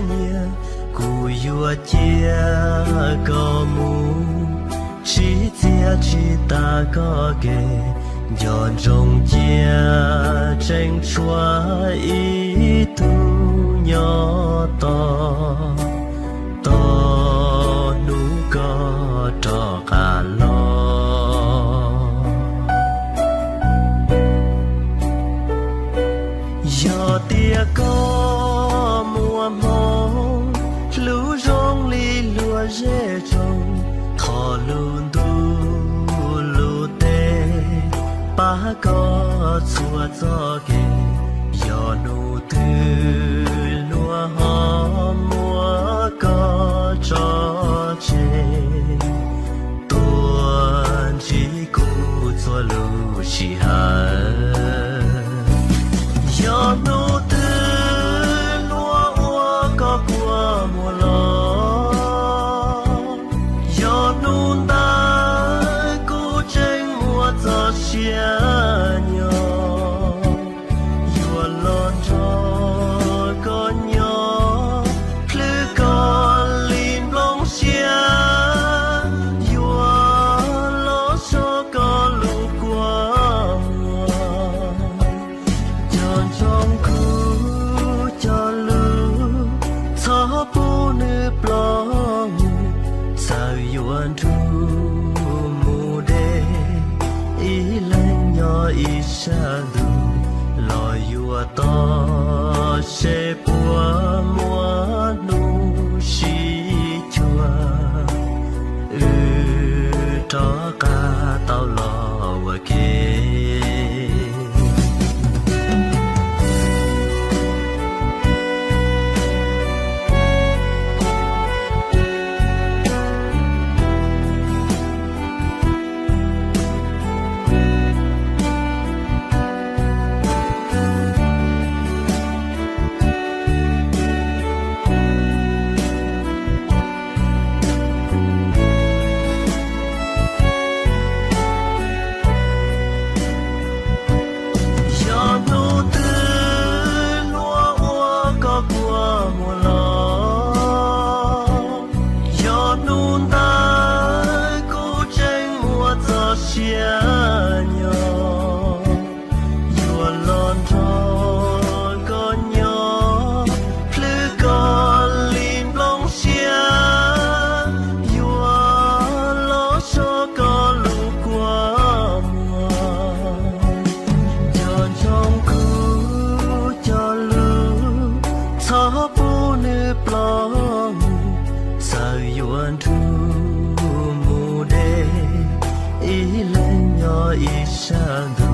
nyiaj, kuv yuav cia koj mus, tsis txiav tsis tas koj kev, nco ntsoov cia tseem tshuav ib tug nyob tos, tos hnub koj rov qab los. Yog tias koj muaj hmoo, hlub zoo li luag zej tsoom, thov lub ntuj lub teb pab koj txhua txoj kev. Yog hnub twg luag ho muab koj tso tseg, tuaj ntsib kuv txhua lub sij hawm. Yog hnub twg luag ua koj kua muag los, yog hnub ntawd kuv tseem muaj txoj sia nyob, yuav los nrog koj nyob, plhws koj li nplooj siab, yuav los so koj lub kua muag. Nco ntsoov kuv cov lus, txhob pub nws ploj mus, txawm yuav nrug mus deb, ib leeg nyob ib sab ntuj, los yuav tos seb puas muaj hnub sib cuag, wb rov qab tau los ua ke. Yog hnub twg luag ua koj kua muag los, yog hnub ntawd kuv tseem muaj txoj sia nyob, yuav los nrog koj nyob, plhws koj li nplooj siab, yuav los so koj lub kua muag. Nco ntsoov kuv cov lus, txhob pub nws ploj mus, txawm yuav nrug mus deb, ib leeg nyob ib sab ntuj,